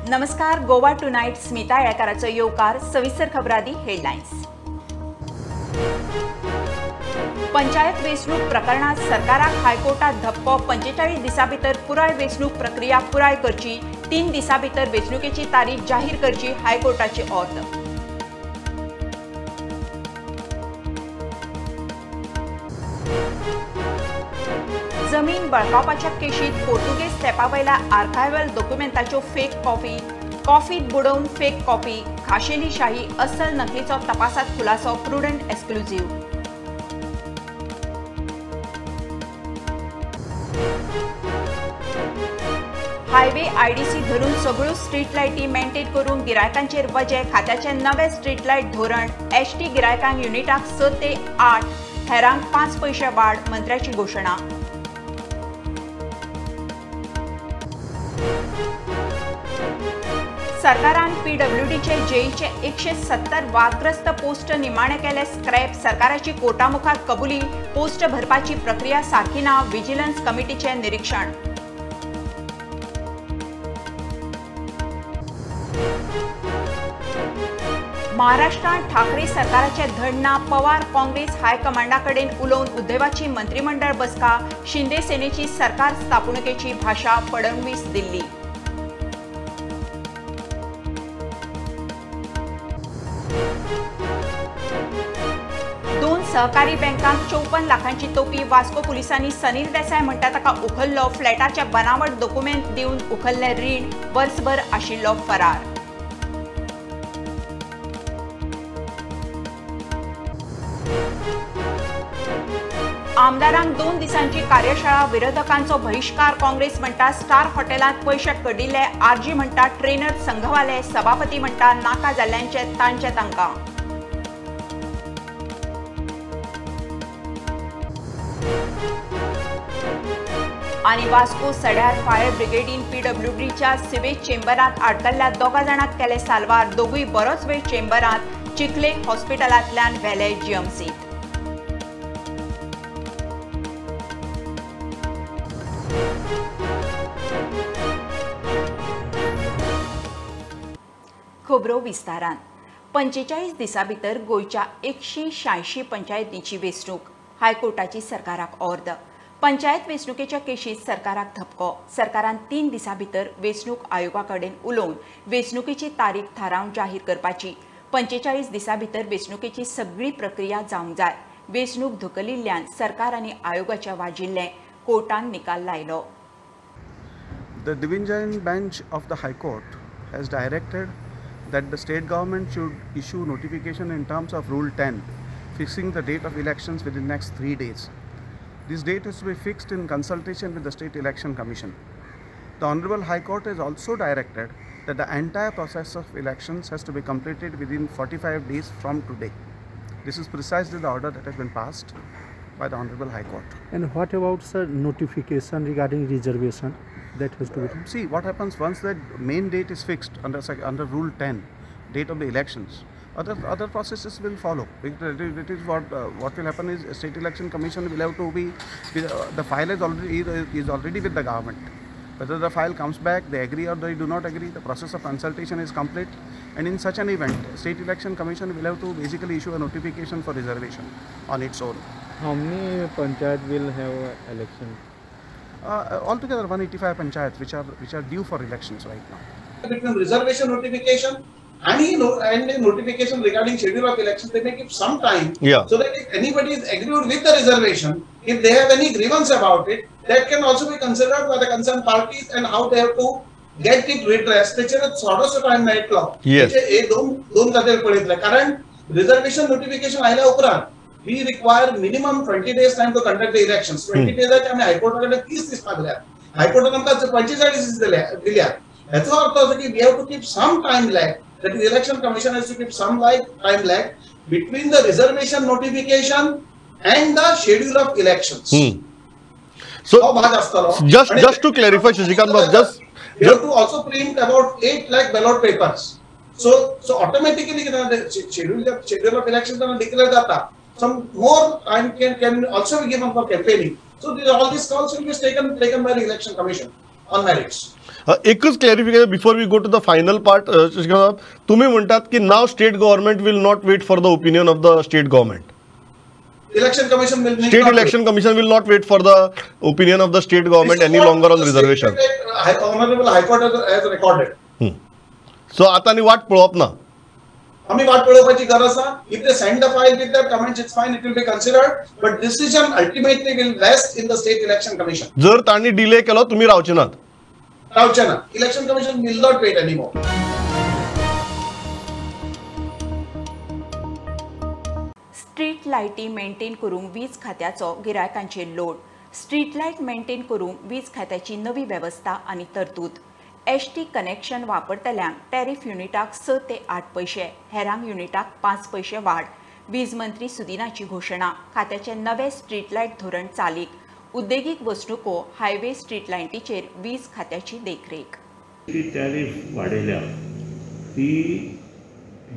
नमस्कार, गोवा टुनायट स्मिता येळकाराचो येवकार. सविस्तर खबरादी हेडलायन्स. पंचायत वेंचणूक प्रकरणात सरकाराक हायकोर्टात धपको. 45 दिसां भितर पुराय वेंचणूक प्रक्रिया पुराय करची, 3 दिसां भितर वेंचणुकेची तारीख जाहीर करची हायकोर्टाची ऑर्द. जमीन बळकावपाच्या केशीत पोर्तुगेज तेंपावयल्या आर्कायवल दोकुमेंताच्यो फेक कॉपी, कॉफीत बुडोवन फेक कॉपी, खाशेली शाही असल नकलीचो तपासात खुलासो. Prudent exclusive. Highway IDC धरून सगळ्यो स्ट्रीट लायटी मेंटेन करून गिरायकांचेर वजें. खात्याचें नवें स्ट्रीट लायट धोरण. एसटी गिरायकांक युनिटाक 6 ते 8, हेरांक 5 पयशे वाड, मंत्र्याची घोशणा. सरकारान पीडब्ल्यूडीचे जेईचे 170 वादग्रस्त पोस्ट निमाणे केले स्क्रॅप. सरकाराची कोर्टामुखार कबुली. पोस्ट भरपाची प्रक्रिया सारकी ना, विजिलन्स कमिटीचे निरीक्षण. महाराष्ट्रांत ठाकरे सरकाराचे धडना. पवार काँग्रेस हायकमांडा कडेन उलोवन उद्धवाची मंत्रिमंडळ बसका. शिंदे सेनेची सरकार स्थापणुकेची भाषा. फडणवीस दिल्ली. सहकारी बँकांक 54 लाखांची तोपी. वास्को पुलिसांनी सनील देसाय म्हणटा ताका उखल्लो. फ्लॅटाचे बनावट दोकुमेंत दिवन उखल्लें रीण. वर्सभर आशिल्लो फरार. आमदारांक 2 दिसांची कार्यशाळा. विरोधकांचो बहिश्कार. काँग्रेस म्हणटा स्टार हॉटेलांत पयशे कडिल्ले. आरजी म्हणटा ट्रेनर संघवाले. सभापती म्हणटा नाका जाल्ल्यांचे तांचे तांकां. आनी वास्को सड्यार फायर ब्रिगेडीन पीडब्ल्यूडीच्या सिवेज चेंबरांत आडकल्ल्या 2 जाणांक केले साल्वार. दोगूय बरोच वेळ चेंबरांत. चिखले हॉस्पिटलांतल्यान व्हेले जीएमसीत. खबरो विस्तारान. 45 दिसां भितर गोंयच्या 186 पंचायतींची वेंचणूक. हायकोर्टाची सरकाराक ऑर्द. पंचायत वेंचणुकेच्या केशीत सरकाराक धपको. सरकारान 3 दिसां भितर वेंचणूक आयोगा कडेन उलोवन वेंचणुकेची तारीख थारावन जाहीर करपाची. 45 दिसां भितर वेंचणुकेची सगळी प्रक्रिया जावंक जाय. वेंचणूक धुकलिल्ल्यान सरकार आनी आयोगाच्या वाजिल्लें. कोर्टान निकाल लायलो. The division bench of the High Court has directed that the state government should issue notification in terms of Rule 10, fixing the date of elections within next 3 days. This date is to be fixed in consultation with the State Election Commission. The Honorable High Court has also directed that the entire process of elections has to be completed within 45 days from today. This is precisely the order that has been passed by the Honorable High Court. And what about, sir, notification regarding reservation that has to be done? See, what happens once that main date is fixed under Rule 10, date of the elections, other processes will follow. It is what will happen is State Election Commission will have to be, the file is already with the government. Whether the file comes back, they agree or they do not agree, the process of consultation is complete, and in such an event, State Election Commission will have to basically issue a notification for reservation on its own. How many panchayat will have election? Altogether 185 panchayats which are due for elections right now. Between reservation notification and a notification regarding schedule of elections, they may give some time, yeah, so that if anybody is agreed with the reservation, if they have any grievance about it, that can also be considered by the concerned parties and how they have to get it redressed. त्याचेर थोडोसो time मेळटलो. हे दोन गजाली पळयतले, कारण reservation notification आयल्या उपरांत we require minimum 20 days time to conduct the elections. 20 डेजाचे आमी हायकोर्टा कडेन 30 दीस मागल्यात. हायकोर्टान आमकां 45 दीस दिल्यात. हेचो अर्थ असो की we have to keep some time lag. That is, Election Commission has to keep some time lag between the reservation notification and the schedule of elections. So, just to clarify, Shashikant Babu, just we have to also print about 8 lakh ballot papers. So automatically the schedule of elections are declared data. Some more time can also be given for campaigning. So all these calls will be taken by the Election Commission. on merits. एकच clarification before we go to the final part. तुम्ही म्हणतात की now state government will not wait for the opinion of the state government. Election Commission will State Election Commission will not wait for the opinion of the state government any longer on reservation. Honorable High Court has recorded. So आता आनी वाट पळोवप ना, आमी वाट पळोवपाची गरज ना. If they send the file with their comments, it's fine, it will be considered, but decision ultimately will rest in the State Election Commission. जर तांणी डिले केलो तुमी रावचे नात. रावचे ना. Election Commission will not wait anymore. Street लायटी maintain करूंक वीज खात्याचो गिरायकांचेर लोड. स्ट्रीट लायट मेंटेन करूंक वीज खात्याची नवी वेवस्था आनी तरतूद. एसटी कनेक्शन वापरतल्यांक टॅरिफ युनिटाक 6 ते 8 पयशे, हेरांक युनिटाक 5 पयशे वाड. वीज मंत्री सुदिनाची घोशणा. खात्याचे नवे स्ट्रीट लायट धोरण चालीक. उद्देगीक वसणुको हायवे स्ट्रीट लायटीचेर वीज खात्याची देखरेख. ती टॅरिफ वाडयल्या ती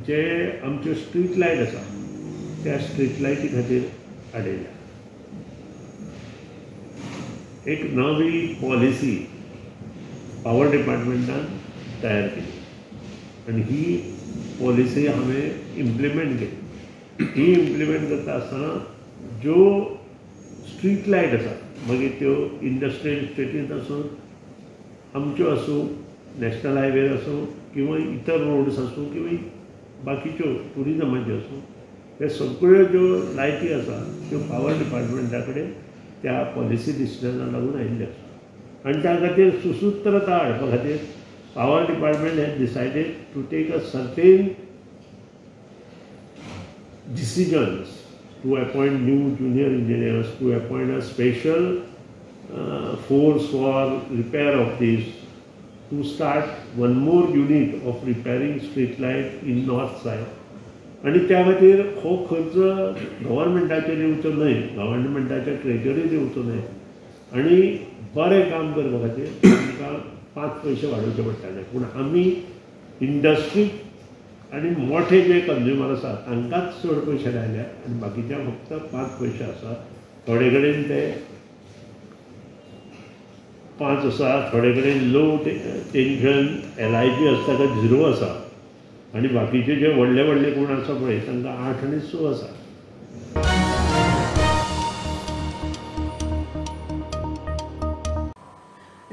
जे आमच्यो स्ट्रीट लायट आसा त्या स्ट्रीट लायटी खातीर हाडयल्या. एक नवी पॉलिसी पावर डिपार्टमेंटान तयार केली आनी ही पॉलिसी हांवें इम्प्लिमेंट केली. ही इम्प्लिमेंट करता आसतना ज्यो स्ट्रीट लायट आसा, मागीर त्यो इंडस्ट्रियल इस्टेटींत आसूं, आमच्यो आसूं, नॅशनल हायवेर आसूं किंवा इतर रोड्स आसूं किंवा बाकीच्यो ट्युरिजमाच्यो आसूं, हे सगळ्यो ज्यो लायटी आसा त्यो पावर डिपार्टमेंटा कडेन त्या पॉलिसी डिसिजनाक लागून आयिल्ल्यो आसा. आनी त्या खातीर सुसूत्रता हाडपा खातीर power department has decided to take a certain decisions to appoint new junior engineers, to appoint a special force for repair of this, to start one more unit of repairing street light in north side. आनी त्या खातीर हो खर्च गव्हर्मेंटाचेर येवचो न्हय, गव्हर्मेंटाच्या ट्रेजरीर येवचो न्हय आनी बरें काम करपा खातीर आमकां 5 पयशे वाडोवचे पडटाले. पूण आमी इंडस्ट्रीक आनी मोठे जे कंज्युमर आसा तांकांच चड पयशे लायल्या आनी बाकीच्या फक्त 5 पयशे आसा. थोडे कडेन ते 5 आसा, थोडे कडेन लो टेंशन LIG आसता ताका 0 आसा आनी बाकीचे जे व्हडले व्हडले कोण आसा पळय तांकां 8 आनी 6 आसा.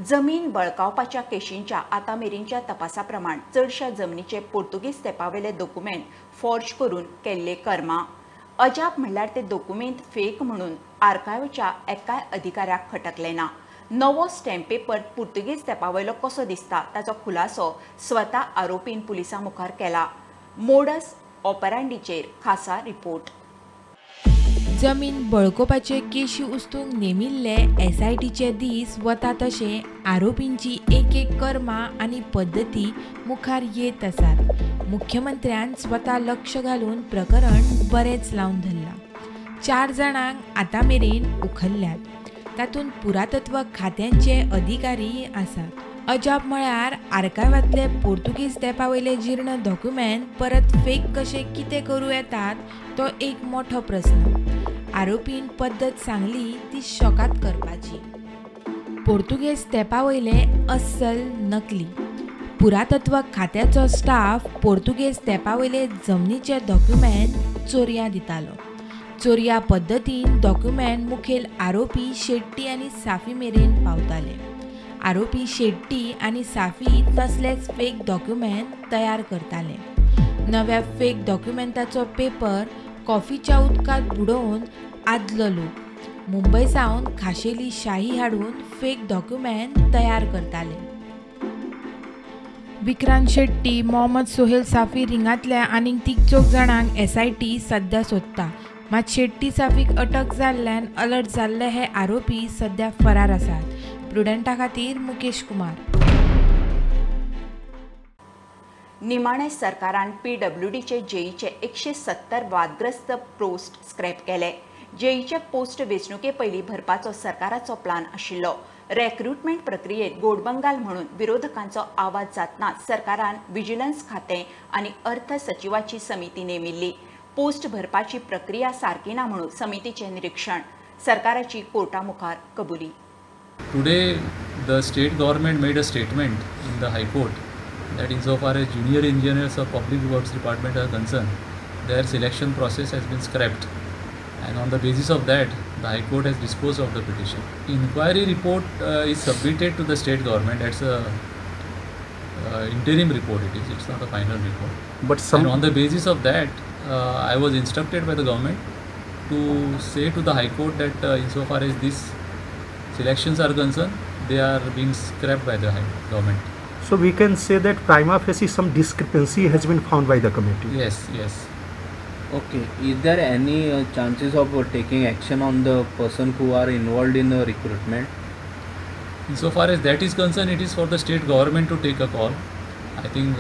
जमीन बळकावपाच्या केशींच्या आतां मेरेनच्या तपासा प्रमाण चडश्या जमनीचे पोर्तुगीज तेंपावेले दोकुमेंत फॉर्ज करून केल्ले कर्मा. अजाप म्हणल्यार ते दोकुमेंत फेक म्हणून आर्कायवच्या एकाय अधिकाऱ्याक खटकले ना. नवो स्टॅम्प पेपर पुर्तुगेज तेंपावयलो कसो दिसता ताचो खुलासो स्वता आरोपीन पुलिसां मुखार केला. मोडस ऑपरांडीचेर खासा रिपोर्ट. जमीन बळकोवपाचे केशी उस्तूंक नेमिल्ले SITचे दीस वता तशे आरोपींची एक एक कर्मां आनी पद्दती मुखार येत आसात. मुख्यमंत्र्यान स्वता लक्ष घालून प्रकरण बरेंच लावन धरलां. 4 जाणांक आतां मेरेन उखल्ल्यात, तातूंत पुरातत्व खात्यांचे अधिकारी आसात. अजाप म्हळ्यार आर्कायवांतले पोर्तुगीज तेंपावयले जीर्ण डॉक्युमेंट परत फेक कशे कितें करूं येतात तो एक मोठो प्रस्न. आरोपीन पद्दत सांगली ती शॉकात करपाची. पोर्तुगेज तेंपावयले अस्सल नकली. पुरातत्व खात्याचो स्टाफ पोर्तुगेज तेंपावयले जमनीचे डॉक्युमेंट चोरयां दितालो. चोरया पद्दतीन डॉक्युमेंट मुखेल आरोपी शेट्टी आनी साफी मेरेन पावताले. आरोपी शेट्टी आनी साफी तसलेच फेक डॉक्युमेंट तयार करताले. नव्या फेक डॉक्युमेंटाचो पेपर कॉफीच्या उदकांत बुडोवन आदलो लोक मुंबय सावन खाशेली शाही हाडून फेक डॉक्युमेंट तयार करताले. विक्रांत शेट्टी, मोहम्मद सोहेल साफी रिंगांतल्या आनीक 3-4 जाणांक SIT सद्या सोदता. मात शेट्टी साफीक अटक जाल्ल्यान अलर्ट जाल्ले हे आरोपी सद्या फरार आसात. प्रुडंटा खातीर मुकेश कुमार. निमाणे सरकारान PWDचे जेईचे 170 वादग्रस्त पोस्ट स्क्रॅप केले. जेईचे पोस्ट वेंचणुके पयलीं भरपाचो सरकाराचो प्लान आशिल्लो. रेक्रुटमेंट प्रक्रियेत गोडबंगाल म्हणून विरोधकांचो आवाज जातना सरकारान विजिलन्स खातें आनी अर्थ सचिवाची समिती नेमिल्ली. पोस्ट भरपाची प्रक्रिया सारकी ना म्हणून समितीचें निरीक्षण. सरकाराची कोर्टा मुखार कबुली. Today The state government made a statement in the High Court that insofar as junior engineers of Public Works Department are concerned, their selection process has been scrapped, and on the basis of that, the High Court has disposed of the petition. Inquiry report is submitted to the state government. That's a interim report. It's not a final report. But some and on the basis of that, I was instructed by the government to say to the High Court that insofar as these selections are concerned, they are being scrapped by the government. So we can say that prima facie some discrepancy has been found by the committee. Yes, yes. Okay, is there any chances of taking action on the person who are involved in the recruitment? Insofar as that is concerned, it is for the state government to take a call. I think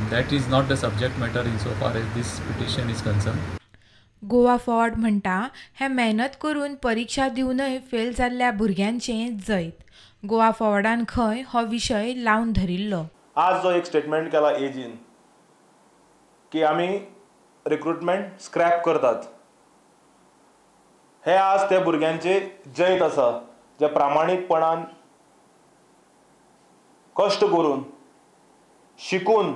that is not the subject matter insofar as this petition is concerned. Goa Forward म्हणटा हे मेहनत करून परिक्षा दिवनय fail जाल्ल्या भुरग्यांचें जैत. गोवा फॉरवर्डान खंय हो विशय लावन धरिल्लो. आज जो एक स्टेटमेंट केला एजीन की आमी रिक्रुटमेंट स्क्रॅप करतात, हे आज त्या भुरग्यांचे जैत आसा जे प्रामाणीकपणान कश्ट करून शिकून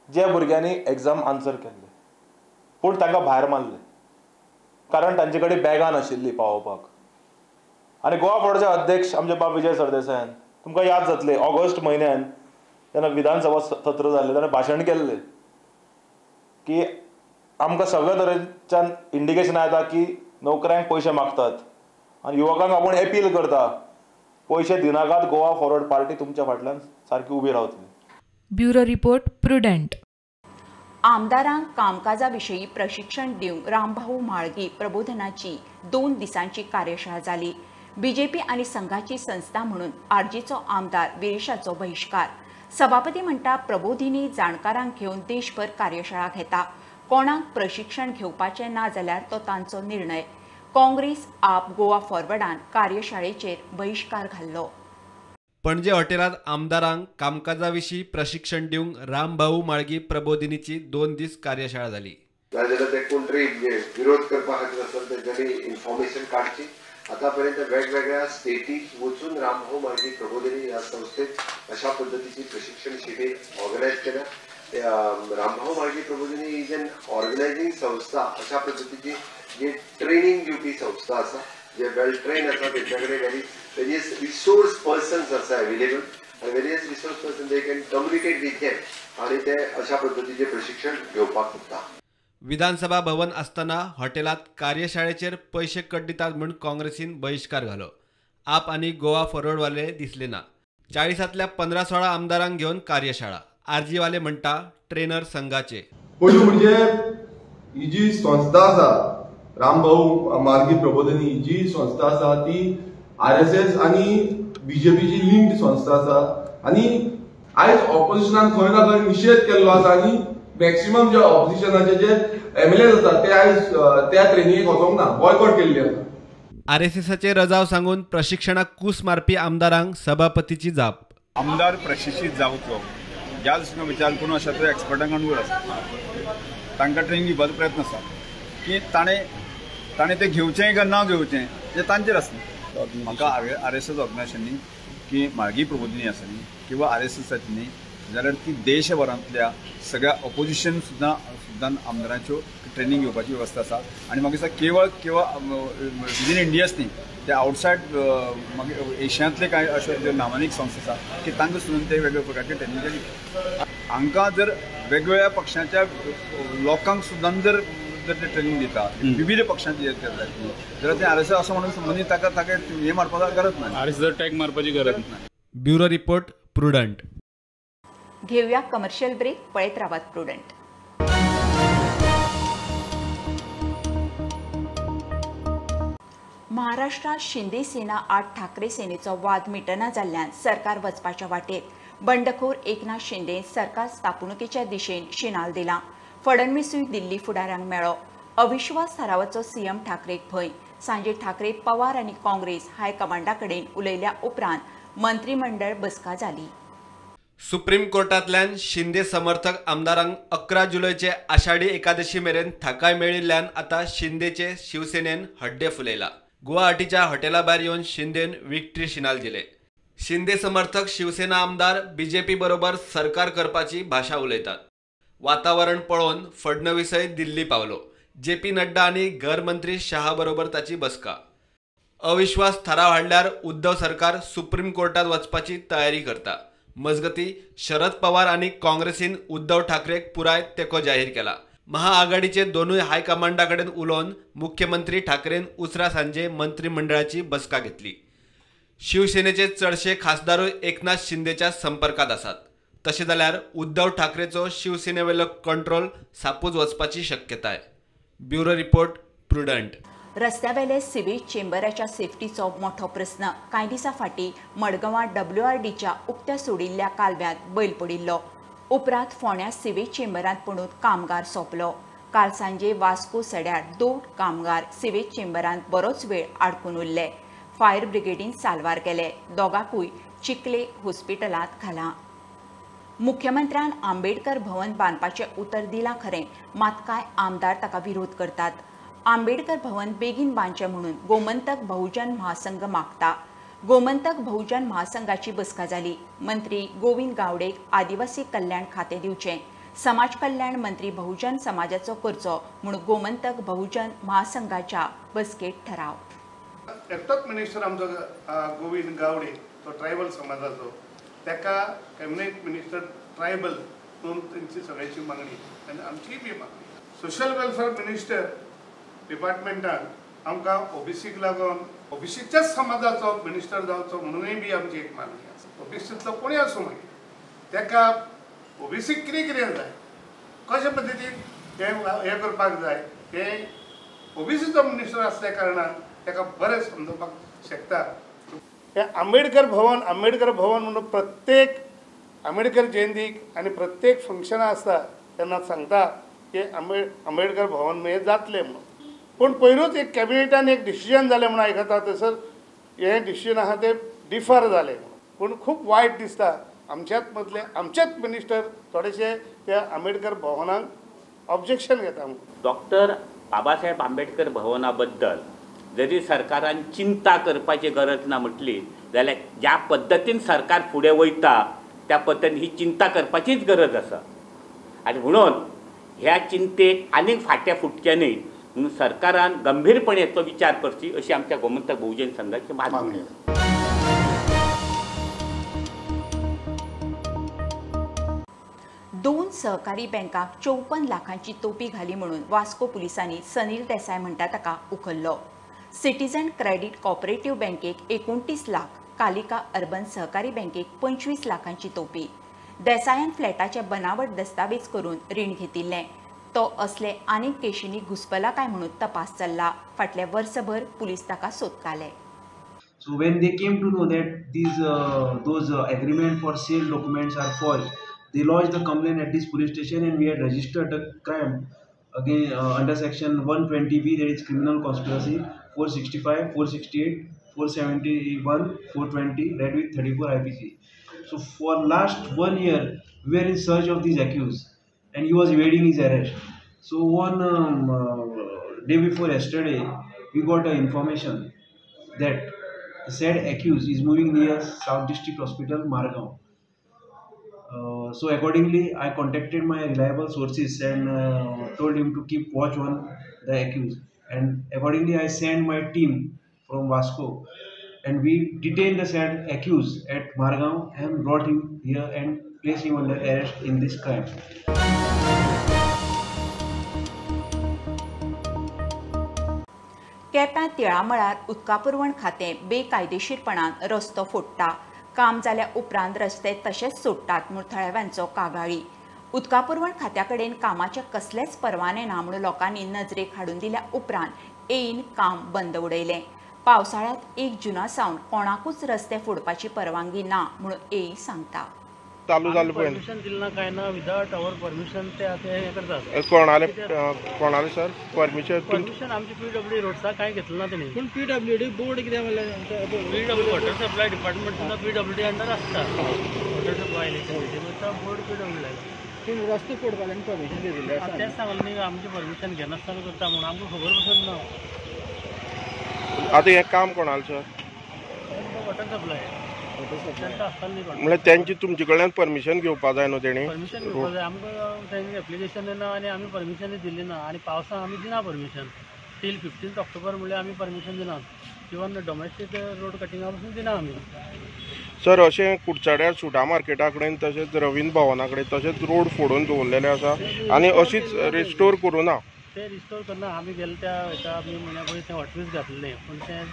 जे भुरग्यांनी एग्जाम आन्सर केल्ले, पूण तांकां भायर मारले कारण तांचे कडेन बॅगां नाशिल्लीं पावोवपाक. आनी गोवा फॉरवर्डाचे अध्यक्ष आमचे बाब विजय सरदेसायान तुमकां याद जातलें, ऑगस्ट म्हयन्यान जेन्ना विधानसभा सत्र जाल्लें तेन्ना भाशण केल्लें की आमकां सगळ्या तरेच्यान इंडिकेशन येता की नोकऱ्यांक पयशे मागतात आनी युवकांक आपूण अपील करता पयशे दिनाकात, गोवा फॉरवर्ड पार्टी तुमच्या फाटल्यान सारकी उबी रावतली. Bureau report, Prudent. आमदारांक कामकाजा विशीं प्रशिक्षण दिवंक रामभाऊ म्हाळगी प्रबोधनाची 2 दिसांची कार्यशाळा जाली. बीजेपी आनी संघाची संस्था म्हणून आरजीचो आमदार विरेशाचो बहिश्कार. सभापती म्हणटा प्रबोधिनी जाणकारांक घेवन देशभर कार्यशाळा घेता. कोणाक प्रशिक्षण घेवपाचें ना जाल्यार तो तांचो निर्णय. काँग्रेस, आप, गोवा फॉरवर्डान कार्यशाळेचेर बहिश्कार घाल्लो. पणजे हॉटेलांत आमदारांक कामकाजा विशीं प्रशिक्षण दिवंक रामभाऊ म्हाळगी प्रबोधिनीची 2 दीस कार्यशाळा जाली. नाजाल्यार ते कोण तरी विरोध करपा खातीर आसत तेंच्यांनी इन्फॉर्मेशन काडची. आतापर्यंत वेगवेगळ्या स्टेटीक वचून रामभाऊ म्हाळगी प्रबोधिनी ह्या संस्थेत अशा पद्दतीची प्रशिक्षण शिबीर ऑर्गनायज केल्या. Rambhau Mhalgi Prabodhini is an organising संस्था, अशा पद्दतीची जी ट्रेनिंग दिवपी संस्था आसा, जे वेल ट्रेन आसा, तेंच्या कडेन व्हेरी वेरियस रिसोर्स पर्सन्स आसा अवेलेबल आनी various resource person they can communicate with them आनी ते अशा पद्दतीचें प्रशिक्षण घेवपाक शकता. विधानसभा भवन आसतना हॉटेलांत कार्यशाळेचेर पयशे कट दितात म्हूण काँग्रेसीन बहिश्कार घालो. आप आनी गोवा फॉरवर्डवाले दिसले ना. 40तल्या 15-16 आमदारांक घेवन कार्यशाळा. आरजीवाले म्हणटा ट्रेनर संघाचे. पयलू म्हणजे ही जी संस्था आसा रामभाऊ म्हाळगी प्रबोधिनी ही जी संस्था आसा ती आरएसएस आनी बीजेपीची लिंक्ड संस्था आसा आनी आयज ऑपोजिशनान खंय ना खंय निशेध केल्लो आसा आनी मॅक्सिमम जे ऑपोजिशनाचे जे एमएलए आसात ते आयज त्या ट्रेनिंगेक वचोंक ना, बॉयकॉट केल्ली आसा. आरएसएसाचे रजाव सांगून प्रशिक्षणाक कूस मारपी आमदारांक सभापतीची जाप. आमदार प्रशिक्षीत जावचो ह्या दृश्टीन विचार करून अशा तरेन एक्सपर्टांक हाडून आसा, तांकां ट्रेनिंग दिवपाचो प्रयत्न आसा की ताणें तें घेवचें काय ना घेवचें तें तांचेर आसता. म्हाका आरएसएस ऑर्गनायझेशननी की म्हाळगी प्रबोधिनी आसा न्ही किंवा आरएसएसाची न्ही जाल्यार ती देशभरांतल्या सगळ्या ऑपोजिशन सुद्दां आमदारांच्यो ट्रेनिंग घेवपाची वेवस्था आसा आनी म्हाका दिसता केवळ केवळ विदीन इंडियाच न्ही ते आउटसायड मागीर एशियांतले कांय अश्यो ज्यो नामानीक संस्था आसा की तांकां सुद्दां ते वेगवेगळ्या प्रकारचे ट्रेनिंग दितात. हांकां जर वेगवेगळ्या पक्षांच्या लोकांक सुद्दां जर ते ट्रेनिंग दिता विविध पक्षांचे जाल्यार ते आरएसएस असो म्हणून संबंदीत ताका ताका हें मारपाची गरज ना, आरएसएस टॅग मारपाची गरज ना. Bureau report, Prudent. घेऊया कमर्शियल ब्रेक. पळयत रावात प्रुडंट. महाराष्ट्रात शिंदे सेना आड ठाकरे सेनेचो वाद मिटना जाल्ल्यान सरकार वचपाच्या वाटेर. बंडखोर एकनाथ शिंदे सरकार स्थापणुकेच्या दिशेन शिनाल दिला. फडणवीसूय दिल्ली फुडाऱ्यांक मेळ्ळो. अविश्वास थारावाचो सीएम ठाकरेक भंय. सांजे ठाकरे, पवार आनी काँग्रेस हायकमांडा कडेन उलयल्या उपरांत मंत्रिमंडळ बसका जाली. सुप्रीम कोर्टांतल्यान शिंदे समर्थक आमदारांक 11 जुलयचे आषाढी एकादशी मेरेन थाकाय मेळिल्ल्यान आतां शिंदेचे शिवसेनेन हड्डे फुलयला. गुवाहाटीच्या हॉटेला भायर येवन शिंदेन विक्ट्री शिनाल दिले. शिंदे समर्थक शिवसेना आमदार बीजेपी बरोबर सरकार करपाची भाशा उलयतात. वातावरण पळोवन फडणवीसय दिल्ली पावलो. जे पी नड्डा आनी घर मंत्री शहा बरोबर ताची बसका. अविश्वास थाराव हाडल्यार उद्धव सरकार सुप्रीम कोर्टात वचपाची तयारी करता. मजगती शरद पवार आनी काँग्रेसीन उद्धव ठाकरेक पुराय तेंको जाहीर केला. महाआघाडीचे दोनूय हायकमांडा कडेन उलोवन मुख्यमंत्री ठाकरेन उसरा सांजे मंत्रिमंडळाची बसका घेतली. शिवसेनेचे चडशे खासदारूय एकनाथ शिंदेच्या संपर्कात आसात. तशें जाल्यार उद्धव ठाकरेचो शिवसेनेवेलो कंट्रोल सापूच वचपाची शक्यताय. Bureau report, Prudent. रस्त्यावेले सिवेज चेंबराच्या सेफ्टीचो मोठो प्रस्न. कांय दिसां फाटीं मडगांवां डब्ल्यूआरडीच्या उक्त्या सोडिल्ल्या कालव्यांत बैल पडिल्लो. उपरांत फोंड्या सिवेज चेंबरांत पडून कामगार सोंपलो. काल सांजे वास्को सड्यार 2 कामगार सिवेज चेंबरांत बरोच वेळ आडकून उरले. फायर ब्रिगेडीन साल्वार केले. दोगांकूय चिखले हॉस्पिटलांत घालां. मुख्यमंत्र्यान आंबेडकर भवन बांदपाचें उतर दिलां खरें, मात कांय आमदार ताका विरोध करतात. आंबेडकर भवन बेगीन बांदचें म्हणून गोमंतक बहुजन महासंघ मागता. गोमंतक बहुजन महासंघाची बसका जाली. मंत्री गोविंद गावडेक आदिवासी कल्याण खातें दिवचें, समाज कल्याण मंत्री बहुजन समाजाचो करचो म्हूण गोमंतक बहुजन महासंघाच्या बसकेत ठराव. एकटोच मिनिस्टर आमचो गोविंद गावडे तो ट्रायबल समाजाचो, ताका कॅबिनेट मिनिस्टर ट्रायबल म्हणून तेंची सगळ्यांची मागणी आनी आमचीय बी मागणी. सोशल वेलफेअर मिनिस्टर डिपार्टमेंटान आमकां ओबीसीक लागून ओबीसीच्याच समाजाचो मिनिस्टर जावचो म्हणूनय बी आमची एक मागणी आसा. ओबीसींतलो कोणूय आसूं मागीर ताका ओबीसीक कितें कितें जाय, कशे पद्दतीन तें हें करपाक जाय, तें ओबीसीचो मिनिस्टर आसल्या कारणान ताका बरें समजोवपाक शकता. हे आंबेडकर भवन, आंबेडकर भवन म्हणून प्रत्येक आंबेडकर जयंतीक आनी प्रत्येक फंक्शनां आसता तेन्ना सांगता की आंबेडकर भवन हें जातलें म्हणून. पूण पयरूच एक कॅबिनेटान एक डिसिजन जालें म्हणून आयकता, थंयसर हें डिसिजन आसा तें डिफर जालें म्हणून. पूण खूब वायट दिसता आमच्याच मदले आमचेच मिनिस्टर थोडेशे त्या आंबेडकर भवनाक ऑब्जेक्शन घेता म्हणून. डॉक्टर बाबासाहेब आंबेडकर भवना बद्दल जरी सरकारान चिंता करपाची गरज ना म्हटली जाल्यार ज्या पद्दतीन सरकार फुडें वयता त्या पद्दतीन ही चिंता करपाचीच गरज आसा. आनी म्हणून ह्या चिंतेक आनीक फांटे फुटचे न्हय म्हणून सरकारान गंभीरपणे याचो विचार करची अशी आमच्या गोमंतक बहुजन संघाची मागणी. दोन सहकारी बँकांक 54 लाखांची तोपी घाली म्हणून वास्को पुलिसांनी सनील देसाय म्हणटा ताका उखल्लो. सिटीजन क्रेडिट कॉपरेटिव्ह बँकेक 29 लाख, कालिका अर्बन सहकारी बँकेक 25 लाखांची तोपी. देसायान फ्लॅटाचे बनावट दस्तावेज करून रीण घेतिल्लें. तो असले आनीक केशींनी घुसपला काय म्हणून तपास चल्ला. फाटल्या वर्सभर पुलीस ताका सोदताले. So when they came to know that these those agreement for sale documents are false, they lodged the complaint at this police station and we had registered the crime again under section 120B, that is criminal conspiracy, 465, 468, 471, 420 read with 34 IPC. So for last 1 year we were in search of these accused and he was evading his arrest. So one day before yesterday we got a information that the said accused is moving near South District Hospital, Margao. So accordingly I contacted my reliable sources and told him to keep watch on the accused, and accordingly I sent my team from Vasco and we detained the said accused at Margao and brought him here and placed him under arrest in this crime. केप्यां तिळामळार उदका पुरवण खातें बेकायदेशीरपणान रस्तो फोडटा. काम जाल्या उपरांत रस्ते तशेंच सोडटात म्हूण थळाव्यांचो कागाळी. उदका पुरवण खात्या कडेन कामाचे कसलेच परवाने ना म्हूण लोकांनी नजरेक हाडून दिल्या उपरांत एईन काम बंद उडयलें. पावसाळ्यांत 1 जूना सावन कोणाकूच रस्ते फोडपाची परवानगी ना म्हूण एई सांगता. चालू जालें पळय परमिशन दिलें ना काय ना, विदाउट our permission ते आतां हें करतात. कोणाले कोणाले सर परमिशन? परमिशन आमची पीडब्ल्यूडी रोड्सा कांय घेतलें ना तेणी. पूण पीडब्ल्यूडी बोर्ड कित्याक म्हणल्यार पीडब्ल्यू वॉटर सप्लाय डिपार्टमेंट सुद्दां पीडब्ल्यूडी अंडर आसता. वॉटर सप्लाय बोर्ड पीडब्ल्यूडी लायला. पूण रस्ते फोडपाक परमिशन दिल्लें आसा तेंच सांगलें न्ही, आमचें परमिशन घेनासतना करता म्हणून आमकां खबर पसून ना. आतां हें काम कोणालें सर? Water supply. म्हळ्यार तेंची तुमचे कडल्यान परमिशन घेवपा जाय न्हू तेणी? परमिशन घेवपा जाय आमकां, तेंचे एप्लिकेशन ना आनी आमी परमिशन दिल्ली ना आनी पावसान आमी दिना परमिशन. टील 15 ऑक्टोबर म्हणल्यार आमी परमिशन दिना, इवन डोमेस्टीक रोड कटिंगा पसून दिना आमी. सर अशें कुडचड्यार सुटा मार्केटा कडेन तशेंच रवींद्र भवना कडेन तशेंच रोड फोडून दवरलेले आसा आनी अशीच रिस्टोर करूं ना. ते रिस्टोर करना आमी गेले त्या हेका मे म्हयन्या पयलीं तें हॉटमिक्स घातलें, पूण तें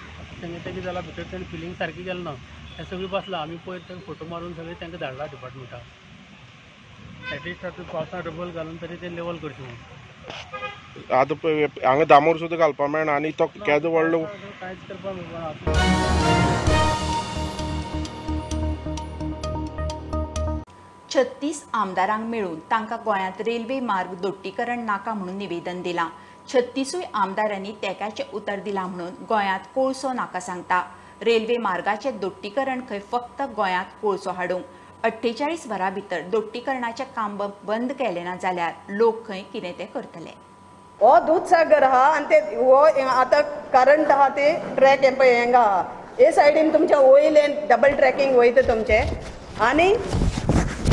तेंगे तें कितें जालां भितर तेणें फिलींग सारकी केलें ना, तें सगळें बसलां. आमी पयर तें फोटो मारून सगळें तांकां धाडला डिपार्टमेंटाक, एटलिस्ट आतां पावसान डबल घालून तरी तें लेवल करचें म्हणून. आतां पळय हांगा दामोर सुद्दां घालपाक मेळना आनी तो केदो व्हडलो कांयच करपाक मेळना. 36 आमदारांक मेळून तांकां गोंयांत रेल्वे मार्ग दोट्टीकरण नाका म्हणून निवेदन दिलां. 36 आमदारांनी तेंक्याचें उतर दिलां म्हणून गोंयांत कोळसो नाका सांगता. रेल्वे मार्गाचें दोट्टीकरण खंय फक्त गोंयांत कोळसो हाडूंक. 48 वरां भितर दोट्टीकरणाचें काम बंद केलें ना जाल्यार लोक खंय कितें तें करतले. हो दूदसागर आहा आनी ते हो आतां करंट आहा ते ट्रॅक हें पळय हेंगा आहा, हे सायडीन तुमच्या वयलें डबल ट्रॅकिंग वयता तुमचें आनी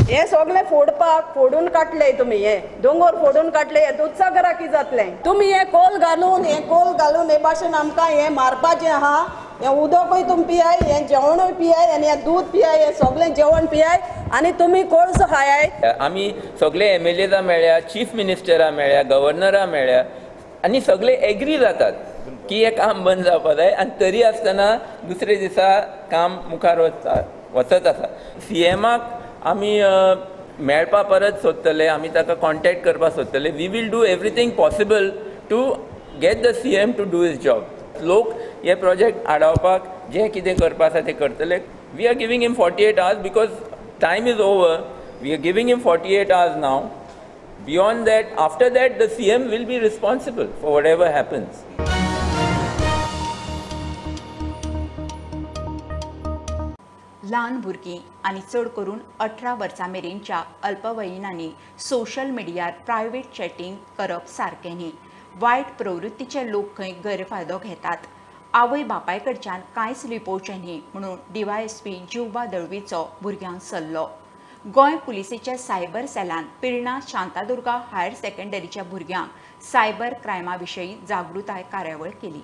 हे सगळें फोडपाक फोडून काडले तुमी, हे दोंगोर फोडून काडले, हे दूदसागरा कितें जातलें? तुमी हे कोल घालून, हे कोल घालून हे भाशेन आमकां हें मारपाचें आहा. हें उदकूय तुमी पियाय, हें जेवणूय पियाय आनी हें दूद पियाय, हें सगळें जेवण पियाय आनी तुमी कोळसो खायाय. आमी सगळे एमएलएजा मेळ्या, चीफ मिनिस्टरा मेळ्या, गव्हर्नरा मेळ्या आनी सगळे एग्री जातात की हें काम बंद जावपा जाय आनी तरी आसतना दुसरे दिसा काम मुखार वचत आसा. सीएमाक आमी मेळपा परत सोदतले, आमी ताका कॉन्टेक्ट करपाक सोदतले. We will do everything possible to get the CM to do his job. लोक हे प्रोजेक्ट आडावपाक जें कितें करपा आसा तें करतले. We are giving him 48 hours because time is over. We are giving him 48 hours now. Beyond that, after that the CM will be responsible for whatever happens. ल्हान भुरगीं आनी चड करून 18 वर्सां मेरेनच्या अल्पवयीनांनी सोशल मिडियार प्रायव्हेट चॅटिंग करप सारकें न्ही. वायट प्रवृत्तीचे लोक खंय गैरफायदो घेतात. आवय बापाय कडच्यान कांयच लिपोवचें न्ही म्हणून डीवायएसपी जिवबा दळवीचो भुरग्यांक सल्लो. गोंय पुलिसेच्या सायबर सेलान पिर्णा शांतादुर्गा हायर सेकंडरीच्या भुरग्यांक सायबर क्रायमा विशीं जागृताय कार्यावळ केली.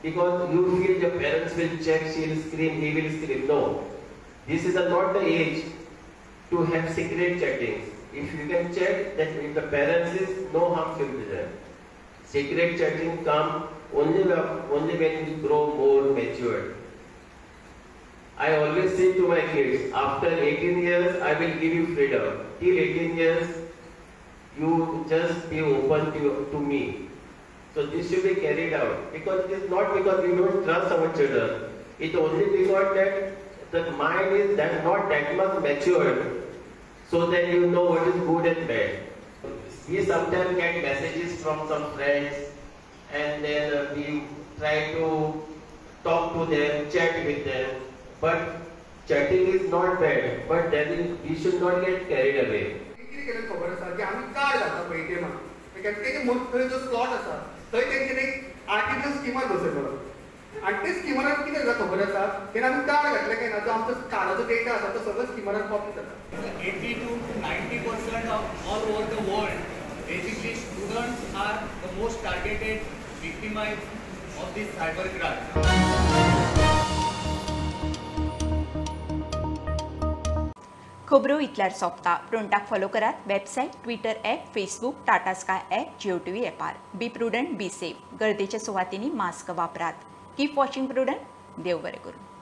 Because you feel your parents will check, she will scream, he will scream. No, this is not the age to have secret chattings. If you can chat, that if the parents is, no harm will be there. Secret chatting come only when you grow more matured. I always say to my kids, after 18 years, I will give you freedom. Till 18 years, you just be open to me. So this should be carried out, because it is not because we don't trust our children. It only because that the mind is that not that much matured, so that you know what is good and bad. We sometimes get messages from some friends, and then we try to talk to them, chat with them. But chatting is not bad, but then we should not get carried away. जो slot आसा थंय तेंच्यानी artificial skimmer बसयलो आनी ते स्किमरान कितें जाता खबर आसा, तेन्ना आमी कार्ड घातलें काय ना जो आमचो कार्डाचो डेटा आसा तो सगळो स्किमरान कॉपी जाता. 82 to 90% of all over the world basically students are the most targeted victimized of this cyber crime. खबरो इतल्यार सोंपता. प्रुडंटाक फॉलो करात website, Twitter app, Facebook, Tata Sky app, Jio TV ॲपार. Be prudent, be safe. गर्देच्या सुवातींनी mask वापरात. Keep watching Prudent. देव बरें करूं.